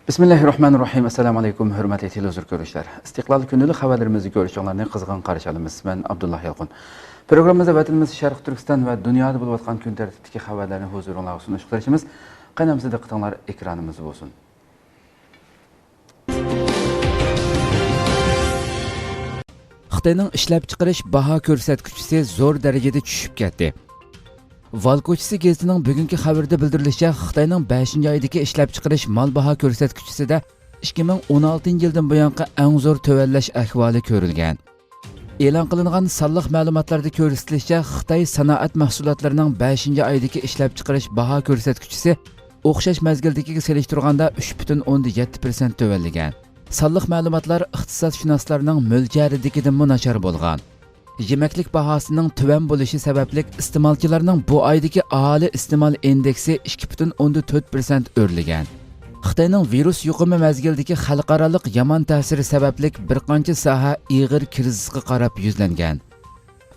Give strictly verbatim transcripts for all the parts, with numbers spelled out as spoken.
بىسمىللاھىررەھمانىررەھىم. ئەسسالامۇئەلەيكۇم، ھۆرمەتلىك تېلېۋىزور كۆرۈشلەر. ئىستىقلال كۈندىلىك خەۋەرلىرىمىزنى كۆرۈشۈڭلارنى قىزغىن قارشى ئالىمىز. مەن ئابدۇللا يالقۇن. پروگراممىمىزدا ۋەتىنىمىز شەرقىي تۈركىستان ۋە دۇنيادا بولۇۋاتقان كۈن تەرتىپتىكى خەۋەرلەرنى ھۇزۇرۇڭلارغا سۇنۇشقا تىرىشىمىز. قېنى ئەمىسە دىققىتىڭلار ئېكرانىمىزدا بولسۇن. خىتاينىڭ ئىشلەپچىقىرىش باھا كۆرسەتكۈچىسى زور دەرىجىدە چۈشۈپ كەتتى. ۋال كوچىسى گېزىتىنىڭ بۈگۈنكى خەۋىرىدە بىلدۈرۈلۈشىچە، خىتاينىڭ بەشىنچى ئايدىكى ئىشلەپچىقىرىش مال باھا كۆرسەتكۈچىسىدە ئىككى مىڭ ئون ئالتىنچى يىلدىن بۇيانقى ئەڭ زور تۆۋەنلەش ئەھۋالى كۆرۈلگەن. ئېلان قىلىنغان سانلىق مەلۇماتلاردا كۆرسىتىلىشىچە، خىتاي سانائەت مەھسۇلاتلىرىنىڭ بەشىنچى ئايدىكى ئىشلەپچىقىرىش باھا كۆرسەتكۈچىسى ئوخشاش مەزگىلدىكىگە سېلىشتۇرغاندا ئۈچ پۈتۈن ئوندىن يەتتە پىرسەنت تۆۋەنلىگەن. سانلىق مەلۇماتلار ئىقتىسادشۇناسلارنىڭ مۆلچەرىدىكىدىنمۇ ناچار بولغان. يېمەكلىك باھاسىنىڭ تۆۋەن بولۇشى سەۋەبلىك، ئىستېمالچىلارنىڭ بۇ ئايدىكى ئاھالە ئىستېمال ئىندېكسى ئىككى پۈتۈن ئوندىن تۆت پىرسەنت ئۆرلىگەن. خىتاينىڭ ۋىرۇس يۇقۇمى مەزگىلىدىكى خەلقئارالىق يامان تەسىرى سەۋەبلىك، بىر قانچە ساھە ئېغىر كىرىزىسقا قاراپ يۈزلەنگەن.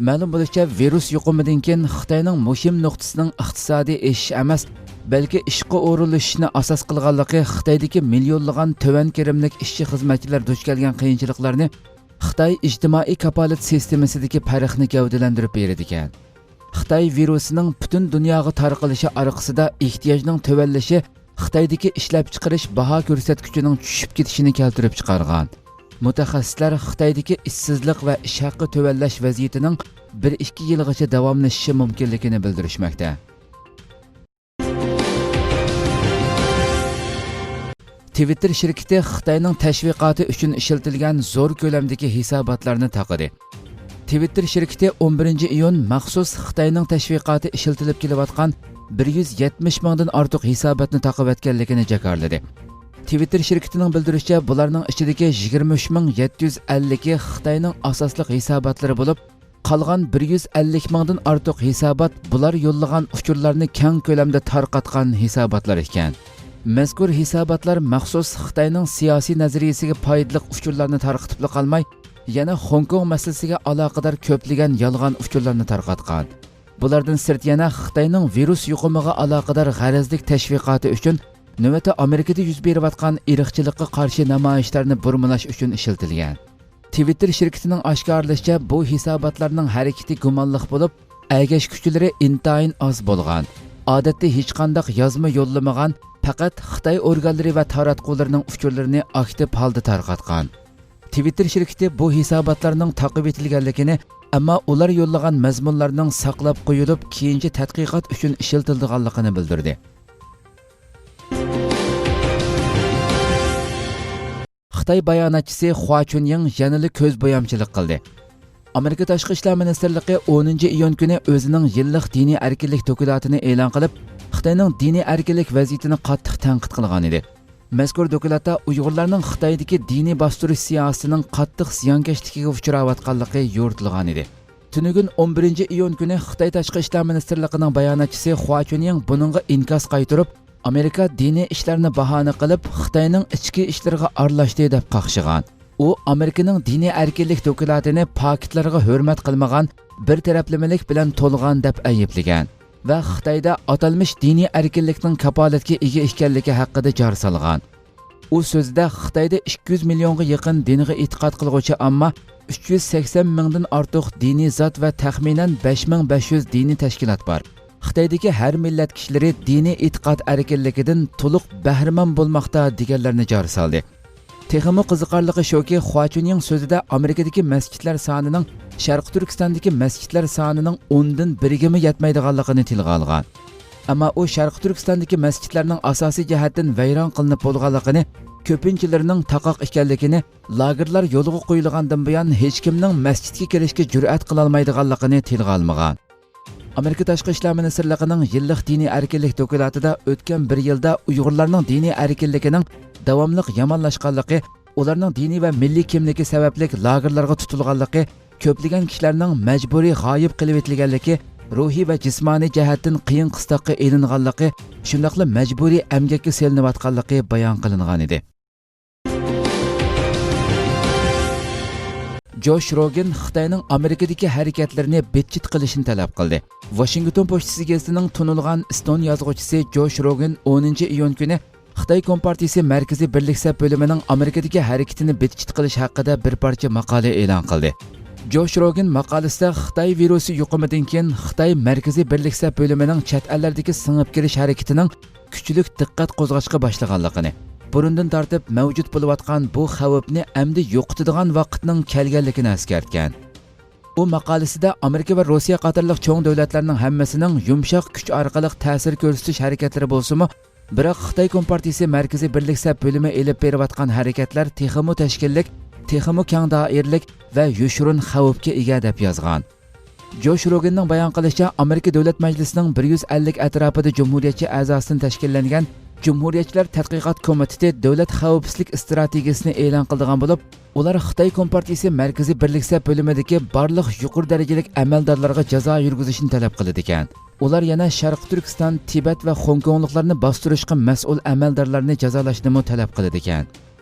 مەلۇم بولۇشىچە، ۋىرۇس يۇقۇمىدىن كېيىن خىتاينىڭ مۇھىم نۇقتىسىنىڭ ئىقتىسادىي ئېشىش ئەمەس، بەلكى ئىشقا ئورۇنلىشىشنى ئاساس قىلغانلىقى، خىتايدىكى مىليونلىغان تۆۋەن كىرىملىك ئىشچى-خىزمەتچىلەر دۇچ كەلگەن قىيىنچىلىقلارنى خىتاي ئىجتىمائىي كاپالەت سىستېمىسىدىكى پەرقنى گەۋدىلەندۈرۈپ بېرىدىكەن. خىتاي ۋىرۇسىنىڭ پۈتۈن دۇنياغا تارقىلىشى ئارقىسىدا ئېھتىياجنىڭ تۆۋەنلىشى خىتايدىكى ئىشلەپچىقىرىش باھا كۆرسەتكۈچىنىڭ چۈشۈپ كېتىشىنى كەلتۈرۈپ چىقارغان. مۇتەخەسسىسلەر خىتايدىكى ئىشسىزلىق ۋە ئىش ھەققى تۆۋەنلەش ۋەزىيىتىنىڭ بىر ئىككى يىلغىچە داۋاملىشىشى مۇمكىنلىكىنى بىلدۈرۈشمەكتە. تىۋىتتېر شىركىتى خىتاينىڭ تەشۋىقاتى ئۈچۈن ئىشلىتىلگەن زور كۆلەمدىكى ھېساباتلارنى تاقىدى. تىۋىتتېر شىركىتى ئون بىرىنچى ئىيۇن مەخسۇس خىتاينىڭ تەشۋىقاتى ئىشلىتىلىپ كېلىۋاتقان بىر يۈز يەتمىش مىڭدىن ئارتۇق ھېساباتنى تاقىۋەتكەنلىكىنى جاكارلىدى. تىۋىتتېر شىركىتىنىڭ بىلدۈرۈشىچە، بۇلارنىڭ ئىچىدىكى يىگىرمە ئۈچ مىڭ يەتتە يۈز ئەللىكى خىتاينىڭ ئاساسلىق ھېساباتلىرى بولۇپ، قالغان بىر يۈز ئەللىك مىڭدىن ئارتۇق ھېسابات بۇلار يوللىغان ئۇچۇرلارنى كەڭ كۆلەمدە تارقاتقان ھېساباتلار ئىكەن. مەزكۇر ھېساباتلار مەخسۇس خىتاينىڭ سىياسىي نەزەرىيىسىگە پايدىلىق ئۇچۇرلارنى تارقىتىپلا قالماي، يەنە خوڭكوڭ مەسىلىسىگە ئالاقىدار كۆپلىگەن يالغان ئۇچۇرلارنى تارقاتقان. بۇلاردىن سىرت يەنە خىتاينىڭ ۋىرۇس يۇقۇمىغا ئالاقىدار غەرەزلىك تەشۋىقاتى ئۈچۈن نۆۋەتتە ئامېرىكىدا يۈز بېرىۋاتقان ئىرقچىلىققا قارشى نامايىشلارنى بۇرمىلاش ئۈچۈن ئىشلىتىلگەن. تىۋىتتېر شىركىتىنىڭ ئاشكارىلىشىچە، بۇ ھېساباتلارنىڭ ھەرىكىتى گۇمانلىق بولۇپ، ئەگەشكۈچىلىرى ئىنتايىن ئاز بولغان، ئادەتتە ھېچقانداق يازما يوللىمىغان، پەقەت خىتاي ئورگانلىرى ۋە تاراتقۇلىرىنىڭ ئۇچۇرلىرىنى ئاكتىپ ھالدا تارقاتقان. تىۋىتتېر شىركىتى بۇ ھېساباتلارنىڭ تاقىۋېتىلگەنلىكىنى، ئەمما ئۇلار يوللىغان مەزمۇنلارنىڭ ساقلاپ قويۇلۇپ، كېيىنچە تەتقىقات ئۈچۈن ئىشلىتىلىدىغانلىقىنى بىلدۈردى. خىتاي باياناتچىسى خۇا چۈنيىڭ يەنىلا كۆز بويامچىلىق قىلدى. ئامېرىكا تاشقى ئىشلار مىنىستىرلىقى ئونىنچى ئىيۇن كۈنى ئۆزىنىڭ يىللىق دىنىي ئەركىنلىك دوكلاتىنى ئېلان قىلىپ، خىتاينىڭ دىنىي ئەركىنلىك ۋەزىيىتىنى قاتتىق تەنقىد قىلغان ئىدى. مەزكۇر دوكلاتتا ئۇيغۇرلارنىڭ خىتايدىكى دىنىي باستۇرۇش سىياسىتىنىڭ قاتتىق زىيانكەشلىكىگە ئۇچراۋاتقانلىقى يورۇتۇلغان ئىدى. تۈنۈگۈن ئون بىرىنچى ئىيۇن كۈنى خىتاي تاشقى ئىشلار مىنىستىرلىقىنىڭ باياناتچىسى خۇا چۈنيىڭ بۇنىڭغا ئىنكاس قايتۇرۇپ، ئامېرىكا دىنىي ئىشلارنى باھانە قىلىپ، خىتاينىڭ ئىچكى ئىشلىرىغا ئارىلاشتى دەپ قاقشىغان. ئۇ ئامېرىكىنىڭ دىنىي ئەركىنلىك دوكلاتىنى پاكىتلارغا ھۆرمەت قىلمىغان، بىر تەرەپلىمىلىك بىلەن تولغان دەپ ئەيىبلىگەن ۋە خىتايدا ئاتالمىش دىنىي ئەركىنلىكنىڭ كاپالەتكە ئىگە ئىكەنلىكى ھەققىدە جار سالغان. ئۇ سۆزىدە، خىتايدا ئىككى يۈز مىليونغا يېقىن دىنغا ئېتىقاد قىلغۇچى ئامما، ئۈچ يۈز سەكسەن مىڭدىن ئارتۇق دىنىي زات ۋە تەخمىنەن بەش مىڭ بەش يۈز دىنىي تەشكىلات بار. خىتايدىكى ھەر مىللەت كىشىلىرى دىنىي ئېتىقاد ئەركىنلىكىدىن تولۇق بەھرىمەن بولماقتا، دېگەنلەرنى جار سالدى. تېخىمۇ قىزىقارلىقى شۇكى، خۇا چۈنيىڭ سۆزىدە ئامېرىكىدىكى مەسچىتلەر سانىنىڭ شەرقىي تۈركىستاندىكى مەسچىتلەر سانىنىڭ ئوندىن بىرىگىمۇ يەتمەيدىغانلىقىنى تىلغا ئالغان. ئەمما ئۇ شەرقىي تۈركىستاندىكى مەسچىتلەرنىڭ ئاساسىي جەھەتتىن ۋەيران قىلىنىپ بولغانلىقىنى، كۆپىنچىلىرىنىڭ تاقاق ئىكەنلىكىنى، لاگېرلار يولغا قويۇلغاندىن بۇيان ھېچكىمنىڭ مەسچىتكە كىرىشكە جۈرئەت قىلالمايدىغانلىقىنى تىلغا ئالمىغان. ئامېرىكا تاشقى ئىشلار مىنىستىرلىقىنىڭ يىللىق دىنىي ئەركىنلىك دوكلاتىدا ئۆتكەن بىر يىلدا ئۇيغۇرلارنىڭ دىنىي ئەركىنلىكىنىڭ داۋاملىق يامانلاشقانلىقى، ئۇلارنىڭ دىنىي ۋە مىللىي كىملىكى سەۋەبلىك لاگېرلارغا تۇتۇلغانلىقى، كۆپلىگەن كىشىلەرنىڭ مەجبۇرىي غايىب قىلىۋېتىلگەنلىكى، روھىي ۋە جىسمانىي جەھەتتىن قىيىن قىستاققا ئېلىنغانلىقى، شۇنداقلا مەجبۇرىي ئەمگەككە سېلىنىۋاتقانلىقى بايان قىلىنغانىدى. جوش روگىن خىتاينىڭ ئامېرىكىدىكى ھەرىكەتلىرىنى بىتچىت قىلىشنى تەلەپ قىلدى. ۋاشىنگتون پوچتىسى گېزىتىنىڭ تونۇلغان ئېستون يازغۇچىسى جوش روگىن ئونىنچى ئىيۇن كۈنى خىتاي كومپارتىيىسى مەركىزىي بىرلىك سەپ بۆلۈمىنىڭ ئامېرىكىدىكى ھەرىكىتىنى بىتچىت قىلىش ھەققىدە بىر پارچە ماقالە ئېلان قىلدى. جوش روگىن ماقالىسىدە خىتاي ۋىرۇسى يۇقۇمىدىن كېيىن خىتاي مەركىزىي بىرلىك سەپ بۆلۈمىنىڭ چەت ئەللەردىكى سىڭىپ كىرىش ھەرىكىتىنىڭ كۈچلۈك دىققەت قوزغاشقا باشلىغانلىقىنى، بۇرۇندىن تارتىپ مەۋجۇت بولۇۋاتقان بۇ خەۋپنى ئەمدى يوقىتىدىغان ۋاقىتنىڭ كەلگەنلىكىنى ئەسكەرتكەن. ئۇ ماقالىسىدە ئامېرىكا ۋە روسىيە قاتارلىق چوڭ دۆلەتلەرنىڭ ھەممىسىنىڭ يۇمشاق كۈچ ئارقىلىق تەسىر كۆرسىتىش ھەرىكەتلىرى بولسىمۇ، بىراق خىتاي كومپارتىيىسى مەركىزىي بىرلىك سەپ بۆلۈمى ئېلىپ بېرىۋاتقان ھەرىكەتلەر تېخىمۇ تەشكىللىك، تېخىمۇ كەڭ دائىرىلىك ۋە يوشۇرۇن خەۋپكە ئىگە، دەپ يازغان. جوش روگىننىڭ بايان قىلىشىچە، ئامېرىكا دۆلەت مەجلىسىنىڭ بىر يۈز ئەللىك ئەتراپىدا جۇمھۇرىيەتچى ئەزاسىدىن تەشكىللەنگەن جۇمھۇرىيەتچىلەر تەتقىقات كومىتېتى دۆلەت خەۋپسىزلىك ئىستراتېگىيىسىنى ئېلان قىلىدىغان بولۇپ، ئۇلار خىتاي كومپارتىيىسى مەركىزىي بىرلىك سەپ بۆلۈمىدىكى بارلىق يۇقىرى دەرىجىلىك ئەمەلدارلارغا جازا يۈرگۈزۈشنى تەلەپ قىلىدىكەن. ئۇلار يەنە شەرقىي تۈركىستان، تىبەت ۋە خوڭكوڭلۇقلارنى باستۇرۇشقا مەسئۇل ئەمەلدارلارنى جازالاشنىمۇ تەلەپ قىلىدىكەن.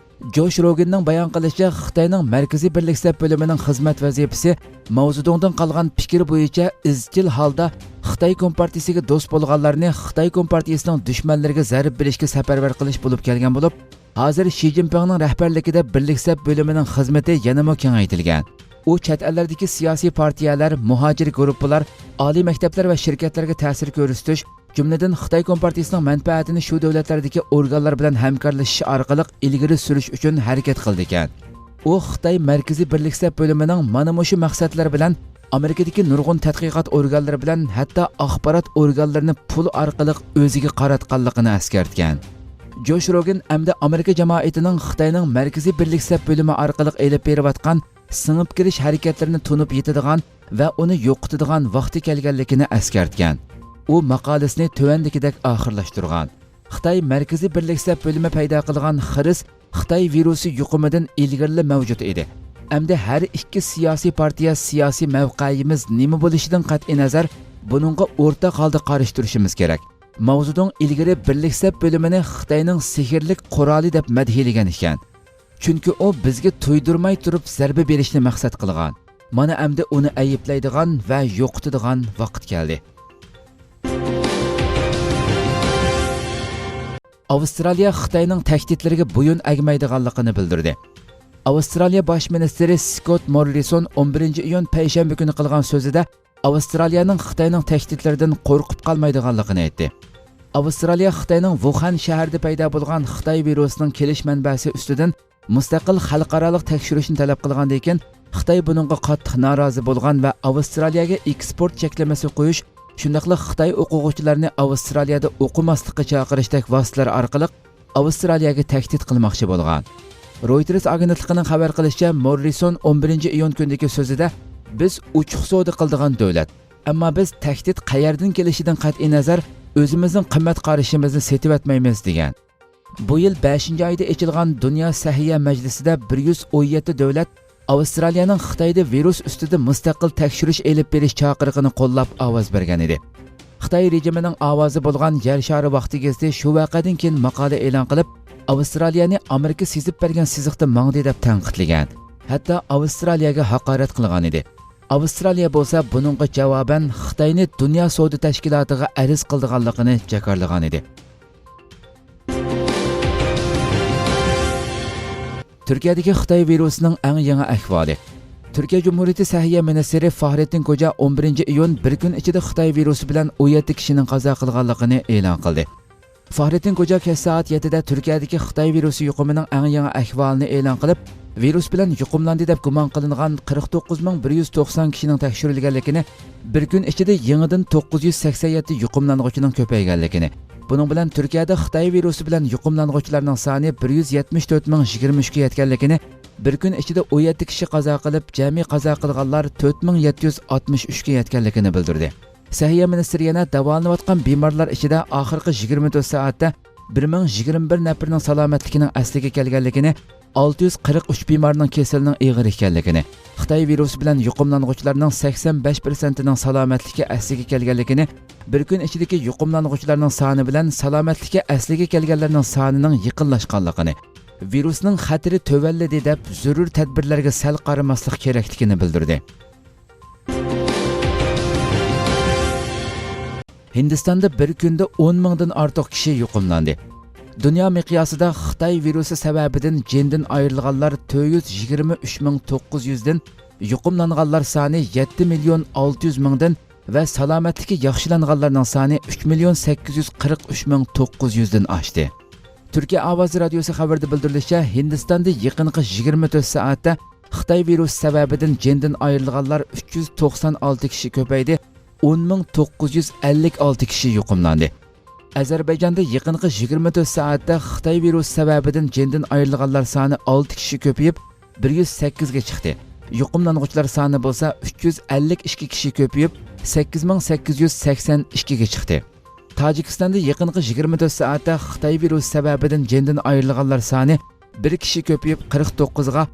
جوش روگىننىڭ بايان قىلىشىچە، خىتاينىڭ مەركىزىي بىرلىك سەپ بۆلۈمىنىڭ خىزمەت ۋەزىپىسى ماۋزېدۇڭدىن قالغان پىكىر بويىچە ئىزچىل ھالدا خىتاي كومپارتىيىسىگە دوست بولغانلارنى خىتاي كومپارتىيىسىنىڭ دۈشمەنلىرىگە زەربە بېرىشكە سەپەرۋەر قىلىش بولۇپ كەلگەن بولۇپ، ھازىر شى جىنپىڭنىڭ رەھبەرلىكىدە بىرلىك سەپ بۆلۈمىنىڭ خىزمىتى يەنىمۇ كېڭەيتىلگەن. ئۇ چەت ئەللەردىكى سىياسىي پارتىيەلەر، مۇھاجىر گۇرۇپپىلار، ئالىي مەكتەپلەر ۋە شىركەتلەرگە تەسىر كۆرسىتىش، جۈملىدىن خىتاي كومپارتىيىسىنىڭ مەنپەئەتىنى شۇ دۆلەتلەردىكى ئورگانلار بىلەن ھەمكارلىشىش ئارقىلىق ئىلگىرى سۈرۈش ئۈچۈن ھەرىكەت قىلىدىكەن. ئۇ خىتاي مەركىزىي بىرلىك سەپ بۆلۈمىنىڭ مانا مۇشۇ مەقسەتلەر بىلەن ئامېرىكىدىكى نۇرغۇن تەتقىقات ئورگانلىرى بىلەن ھەتتا ئاخبارات ئورگانلىرىنى پۇل ئارقىلىق ئۆزىگە قاراتقانلىقىنى ئەسكەرتكەن. جوش روگىن ئەمدى ئامېرىكا جامائىتىنىڭ خىتاينىڭ مەركىزىي بىرلىك سەپ بۆلۈمى ئارقىلىق ئېلىپ بېرىۋاتقان سىڭىپ كىرىش ھەرىكەتلىرىنى تونۇپ يېتىدىغان ۋە ئۇنى يوقىتىدىغان ۋاقتى كەلگەنلىكىنى ئەسكەرتكەن. ئۇ ماقالىسىنى تۆۋەندىكىدەك ئاخىرلاشتۇرغان: خىتاي مەركىزىي بىرلىك سەپ بۆلۈمى پەيدا قىلغان خىرىس خىتاي ۋىرۇسى يۇقۇمىدىن ئىلگىرىلا مەۋجۇت ئىدى. ئەمدى ھەر ئىككى سىياسىي پارتىيە سىياسىي مەۋقەيىمىز نېمە بولۇشىدىن قەتئىينەزەر، بۇنىڭغا ئورتاق ھالدا قارشى تۇرۇشىمىز كېرەك. ماۋزېدۇڭ ئىلگىرى بىرلىك سەپ بۆلۈمىنى خىتاينىڭ سېھىرلىك قورالى دەپ مەدھىيلىگەن ئىكەن. چۈنكى ئۇ بىزگە تۇيدۇرماي تۇرۇپ زەربە بېرىشنى مەقسەت قىلغان. مانا ئەمدى ئۇنى ئەيىبلەيدىغان ۋە يوقىتىدىغان ۋاقىت كەلدى. ئاۋسترالىيە خىتاينىڭ تەھدىتلىرىگە بويۇن ئەگمەيدىغانلىقىنى بىلدۈردى. ئاۋسترالىيە باش مىنىستىرى سكوت موررىسون ئون بىرىنچى ئىيۇن پەيشەنبە كۈنى قىلغان سۆزىدە ئاۋسترالىيەنىڭ خىتاينىڭ تەھدىتلىرىدىن قورقۇپ قالمايدىغانلىقىنى ئېيتتى. ئاۋسترالىيە خىتاينىڭ ۋۇخەن شەھىرىدە پەيدا بولغان خىتاي ۋىرۇسىنىڭ كېلىش مەنبەسى ئۈستىدىن مۇستەقىل خەلقئارالىق تەكشۈرۈشنى تەلەپ قىلغاندىن كېيىن، خىتاي بۇنىڭغا قاتتىق نارازى بولغان ۋە ئاۋسترالىيەگە ئېكسپورت چەكلىمىسى قويۇش، شۇنداقلا خىتاي ئوقۇغۇچىلارنى ئاۋسترالىيەدە ئوقۇماسلىققا چاقىرىشتەك ۋاسىتىلەر ئارقىلىق ئاۋسترالىيەگە تەھدىت قىلماقچى بولغان. رويتېرس ئاگېنتلىقىنىڭ خەۋەر قىلىشىچە، موررىسون ئون بىرىنچى ئىيۇن كۈنىدىكى سۆزىدە، بىز ئوچۇق سودا قىلىدىغان دۆلەت، ئەمما بىز تەھدىت قەيەردىن كېلىشىدىن قەتئىينەزەر، ئۆزىمىزنىڭ قىممەت قارىشىمىزنى سېتىۋەتمەيمىز، دېگەن. بۇ يىل بەشىنچى ئايدا ئېچىلغان دۇنيا سەھىيە مەجلىسىدە بىر يۈز ئون يەتتە دۆلەت ئاۋسترالىيەنىڭ خىتايدا ۋىرۇس ئۈستىدە مۇستەقىل تەكشۈرۈش ئېلىپ بېرىش چاقىرىقىنى قوللاپ ئاۋاز بەرگەن ئىدى. خىتاي رېجىمىنىڭ ئاۋازى بولغان يەر شارى ۋاقتى گېزىتى شۇ ۋەقەدىن كېيىن ماقالە ئېلان قىلىپ، ئاۋسترالىيەنى ئامېرىكا سىزىپ بەرگەن سىزىقتا ماڭدى دەپ تەنقىدلىگەن. ھەتتا ئاۋسترالىيەگە ھاقارەت قىلغان ئىدى. ئاۋسترالىيە بولسا بۇنىڭغا جاۋابەن خىتاينى دۇنيا سودا تەشكىلاتىغا ئەرز قىلىدىغانلىقىنى جاكارلىغان ئىدى. تۈركىيەدىكى خىتاي ۋىرۇسىنىڭ ئەڭ يېڭى ئەھۋالى. تۈركىيە جۇمھۇرىيىتى سەھىيە مىنىستىرى فاھرېتتىن كوجا ئون بىرىنچى ئىيۇن بىر كۈن ئىچىدە خىتاي ۋىرۇسى بىلەن ئون يەتتە كىشىنىڭ قازا قىلغانلىقىنى ئېلان قىلدى. فاھرېتتىن كوجا كەچ سائەت يەتتىدە تۈركىيەدىكى خىتاي ۋىرۇسى يۇقۇمىنىڭ ئەڭ يېڭى ئەھۋالىنى ئېلان قىلىپ، ۋىرۇس بىلەن يۇقۇملاندى دەپ گۇمان قىلىنغان قىرىق توققۇز مىڭ بىر يۈز توقسان كىشىنىڭ تەكشۈرۈلگەنلىكىنى، بىر كۈن ئىچىدە يېڭىدىن توققۇز يۈز سەكسەن يەتتە يۇقۇملانغۇچىنىڭ كۆپەيگەنلىكىنى، بۇنىڭ بىلەن تۈركىيەدە خىتاي ۋىرۇسى بىلەن يۇقۇملانغۇچىلارنىڭ سانى بىر يۈز يەتمىش تۆت مىڭ يىگىرمە ئۈچكە يەتكەنلىكىنى، بىر كۈن ئىچىدە ئون يەتتە كىشى قازا قىلىپ، جەمئىي قازا قىلغانلار تۆت مىڭ يەتتە يۈز ئاتمىش ئۈچكە يەتكەنلىكىنى بىلدۈردى. سەھىيە مىنىستىرى يەنە داۋالىنىۋاتقان بىمارلار ئىچىدە ئاخىرقى يىگىرمە تۆت سائەتتە بىر مىڭ يىگىرمە بىر نەپىرىنىڭ سالامەتلىكىنىڭ ئەسلىگە كەلگەنلىكىنى، ئالتە يۈز قىرىق ئۈچ بىمارنىڭ كېسىلىنىڭ ئېغىر ئىكەنلىكىنى، خىتاي ۋىرۇسى بىلەن يۇقۇملانغۇچىلارنىڭ سەكسەن بەش پىرسەنتىنىڭ سالامەتلىكى ئەسلىگە كەلگەنلىكىنى، بىر كۈن ئىچىدىكى يۇقۇملانغۇچىلارنىڭ سانى بىلەن سالامەتلىكى ئەسلىگە كەلگەنلەرنىڭ سانىنىڭ يېقىنلاشقانلىقىنى، ۋىرۇسنىڭ خەتىرى تۆۋەنلىدى دەپ زۆرۈر تەدبىرلەرگە سەل قارىماسلىق كېرەكلىكىنى بىلدۈردى. ھىندىستاندا بىر كۈندە ئون مىڭدىن ئارتۇق كىشى يۇقۇملاندى. دۇنيا مىقياسىدا خىتاي ۋىرۇسى سەۋەبىدىن جېنىدىن ئايرىلغانلار تۆت يۈز يىگىرمە ئۈچ مىڭ توققۇز يۈزدىن، يۇقۇملانغانلار سانى يەتتە مىليون ئالتە يۈز مىڭدىن ۋە سالامەتلىكى ياخشىلانغانلارنىڭ سانى ئۈچ مىليون سەككىز يۈز قىرىق ئۈچ مىڭ توققۇز يۈزدىن ئاشتى. تۈركىيە ئاۋازى رادىيوسى خەۋىرىدە بىلدۈرۈلۈشىچە، ھىندىستاندا يېقىنقى يىگىرمە تۆت سائەتتە خىتاي ۋىرۇسى سەۋەبىدىن جېنىدىن ئايرىلغانلار ئۈچ يۈز توقسان ئالتە كىشى كۆپەيدى، ئون مىڭ توققۇز يۈز ئەللىك ئالتە كىشى يۇقۇملاندى. ئەزەربەيجاندا يېقىنقى يىگىرمە تۆت سائەتتە خىتاي ۋىرۇسى سەۋەبىدىن جېنىدىن ئايرىلغانلار سانى ئالتە كىشى كۆپىيىپ، بىر يۈز سەككىزگە چىقتى. يۇقۇملانغۇچىلار سانى بولسا ئۈچ يۈز ئەللىك ئىككى كىشى كۆپىيىپ، سەككىز مىڭ سەككىز يۈز سەكسەن ئىككىگە چىقتى. تاجىكىستاندا يېقىنقى يىگىرمە تۆت سائەتتە خىتاي ۋىرۇسى سەۋەبىدىن جېنىدىن ئايرىلغانلار سانى بىر كىشى كۆپىيىپ قىرىق توققۇزغا،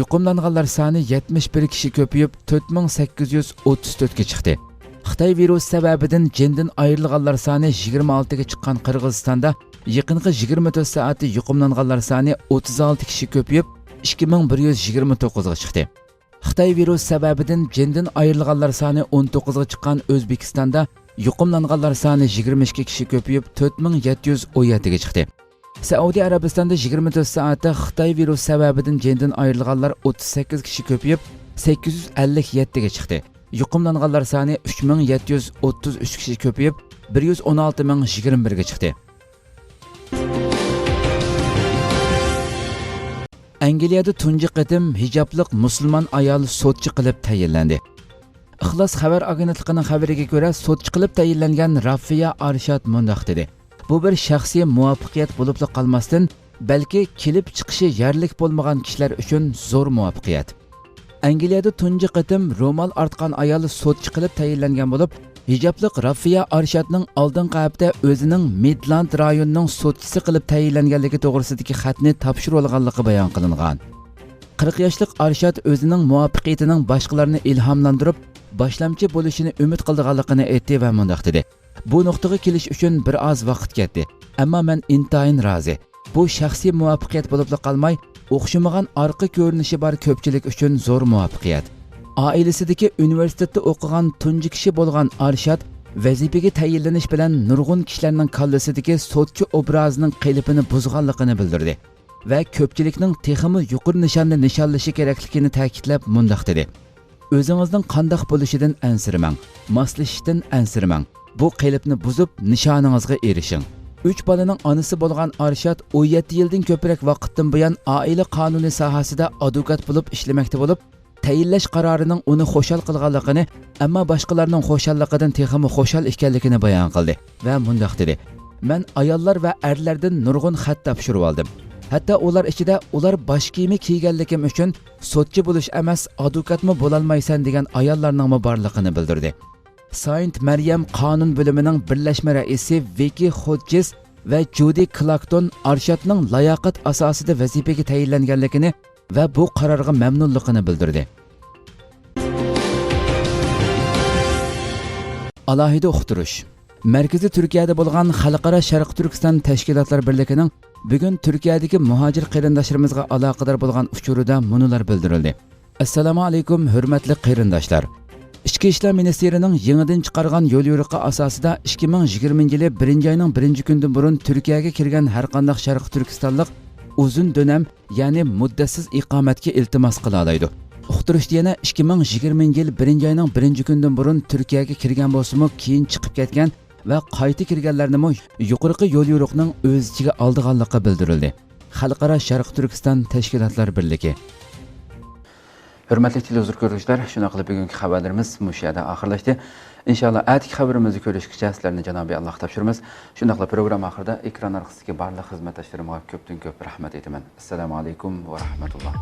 يۇقۇملانغانلار سانى يەتمىش بىر كىشى كۆپىيىپ تۆت مىڭ سەككىز يۈز ئوتتۇز تۆتكە چىقتى. خىتاي ۋىرۇسى سەۋەبىدىن جېنىدىن ئايرىلغانلار سانى يىگىرمە ئالتىگە چىققان قىرغىزىستاندا يېقىنقى يىگىرمە تۆت سائەتتە يۇقۇملانغانلار سانى ئوتتۇز ئالتە كىشى كۆپىيىپ، ئىككى مىڭ بىر يۈز يىگىرمە توققۇزغا چىقتى. خىتاي ۋىرۇسى سەۋەبىدىن جېنىدىن ئايرىلغانلار سانى ئون توققۇزغا چىققان ئۆزبېكىستاندا يۇقۇملانغانلار سانى يىگىرمە ئىككى كىشى كۆپىيىپ، تۆت مىڭ يەتتە يۈز ئون يەتتىگە چىقتى. سەئۇدى ئەرەبىستاندا يىگىرمە تۆت سائەتتە خىتاي ۋىرۇسى سەۋەبىدىن جېنىدىن ئايرىلغانلار ئوتتۇز سەككىز كىشى كۆپىيىپ، سەككىز يۈز ئەللىك يەتتىگە چىقتى. يۇقۇملانغانلار سانى ئۈچ مىڭ يەتتە يۈز ئوتتۇز ئۈچ كىشى كۆپىيىپ، بىر يۈز ئون ئالتە مىڭ يىگىرمە بىرگە چىقتى. ئەنگلىيەدە تۇنجى قېتىم ھىجابلىق مۇسۇلمان ئايال سوتچى قىلىپ تەيىنلەندى. ئىخلاس خەۋەر ئاگېنتلىقىنىڭ خەۋىرىگە كۆرە، سوتچى قىلىپ تەيىنلەنگەن رافىيا ئارشاد مۇنداق دېدى: «بۇ بىر شەخسىي مۇۋەپپەقىيەت بولۇپلا قالماستىن، بەلكى كېلىپ چىقىشى يەرلىك بولمىغان كىشىلەر ئۈچۈن زور مۇۋەپپەقىيەت.» ئەنگلىيەدە تۇنجى قېتىم رومال ئارتقان ئايال سوتچى قىلىپ تەيىنلەنگەن بولۇپ، ھىجابلىق رافىيا ئارشادنىڭ ئالدىنقى ھەپتە ئۆزىنىڭ مىدلاند رايونىنىڭ سوتچىسى قىلىپ تەيىنلەنگەنلىكى توغرىسىدىكى خەتنى تاپشۇرۇۋالغانلىقى بايان قىلىنغان. قىرىق ياشلىق ئارشاد ئۆزىنىڭ مۇۋەپپەقىيىتىنىڭ باشقىلارنى ئىلھاملاندۇرۇپ، باشلامچى بولۇشىنى ئۈمىد قىلىدىغانلىقىنى ئېيتتى ۋە مۇنداق دېدى: «بۇ نۇقتىغا كېلىش ئۈچۈن بىر ئاز ۋاقىت كەتتى، ئەمما مەن ئىنتايىن رازى. بۇ شەخسىي مۇۋەپپەقىيەت بولۇپلا قالماي، ئوخشىمىغان ئارقا كۆرۈنۈشى بار كۆپچىلىك ئۈچۈن زور مۇۋەپپەقىيەت.» ئائىلىسىدىكى ئۇنىۋېرسىتېتتا ئوقۇغان تۇنجى كىشى بولغان ئارشاد ۋەزىپىگە تەيىنلىنىش بىلەن نۇرغۇن كىشىلەرنىڭ كاللىسىدىكى سوتچى ئوبرازىنىڭ قېلىپىنى بۇزغانلىقىنى بىلدۈردى ۋە كۆپچىلىكنىڭ تېخىمۇ يۇقىرى نىشاننى نىشانلىشى كېرەكلىكىنى تەكىتلەپ مۇنداق دېدى: «ئۆزىڭىزنىڭ قانداق بولۇشىدىن ئەنسىرىمەڭ، ماسلىشىشتىن ئەنسىرىمەڭ، بۇ قېلىپنى بۇزۇپ، نىشانىڭىزغا ئېرىشىڭ.» ئۈچ بالىنىڭ ئانىسى بولغان ئارشاد ئون يەتتە يىلدىن كۆپرەك ۋاقىتتىن بۇيان ئائىلە قانۇنى ساھەسىدە ئادۋوكات بولۇپ ئىشلىمەكتە بولۇپ، تەيىنلەش قارارىنىڭ ئۇنى خۇشال قىلغانلىقىنى، ئەمما باشقىلارنىڭ خۇشاللىقىدىن تېخىمۇ خۇشال ئىكەنلىكىنى بايان قىلدى ۋە مۇنداق دېدى: «مەن ئاياللار ۋە ئەرلەردىن نۇرغۇن خەت تاپشۇرۇۋالدىم. ھەتتا ئۇلار ئىچىدە ئۇلار باش كىيىمى كىيگەنلىكىم ئۈچۈن سوتچى بولۇش ئەمەس، ئادۋوكاتمۇ بولالمايسەن دېگەن ئاياللارنىڭمۇ بارلىقىنى بىلدۈردى.» ساينت مەريەم قانۇن بۆلۈمىنىڭ بىرلەشمە رەئىسى ۋىككى خودجېس ۋە جۇدى كلاكتون ئارشادنىڭ لاياقەت ئاساسىدا ۋەزىپىگە تەيىنلەنگەنلىكىنى ۋە بۇ قارارغا مەمنۇنلۇقىنى بىلدۈردى. ئالاھىدە ئۇقتۇرۇش. مەركىزى تۈركىيەدە بولغان خەلقئارا شەرقىي تۈركىستان تەشكىلاتلار بىرلىكىنىڭ بۈگۈن تۈركىيەدىكى مۇھاجىر قېرىنداشلىرىمىزغا ئالاقىدار بولغان ئۇچۇرىدا مۇنۇلار بىلدۈرۈلدى. ئەسسالامۇ ئەلەيكۇم، ھۆرمەتلىك قېرىنداشلار! ئىچكى ئىشلار مىنىستىرىنىڭ يېڭىدىن چىقارغان يوليورۇقى ئاساسىدا، ئىككى مىڭ يىگىرمىنچى يىلى بىرىنچى ئاينىڭ بىرىنچى كۈنىدىن بۇرۇن تۈركىيەگە كىرگەن ھەرقانداق شەرقىي تۈركىستانلىق ئۇزۇن دۆلەم، يەنى مۇددەتسىز ئىقامەتكە ئىلتىماس قىلالايدۇ. ئۇقتۇرۇشتا يەنە ئىككى مىڭ يىگىرمىنچى يىل بىرىنچى ئاينىڭ بىرىنچى كۈنىدىن بۇرۇن تۈركىيەگە كىرگەن بولسىمۇ، كېيىن چىقىپ كەتكەن ۋە قايتا كىرگەنلەرنىمۇ يۇقىرىقى يوليورۇقنىڭ ئۆز ئىچىگە ئالىدىغانلىقى بىلدۈرۈلدى. خەلقئارا شەرقىي تۈركىستان تەشكىلاتلار بىرلىكى. ھۆرمەتلىك تېلېۋىزور كۆرگۈچىلەر، شۇنداق قىلىپ بۈگۈنكى خەۋەرلىرىمىز مۇشۇ يەردە ئاخىرلاشتى. ئىنشاللا ئەتىكى خەۋىرىمىزدە كۆرۈشكىچە سىلەرنى جانابىي ئاللاغا تاپشۇرىمىز. شۇنداقلا پروگرامما ئاخىرىدا ئېكران ئارقىسىدىكى بارلىق خىزمەتداشلىرىمغا كۆپتىن كۆپ رەھمەت ئېيتىمەن. ئەسسالامۇ ئەلەيكۇم ۋە رەھمەتۇللا.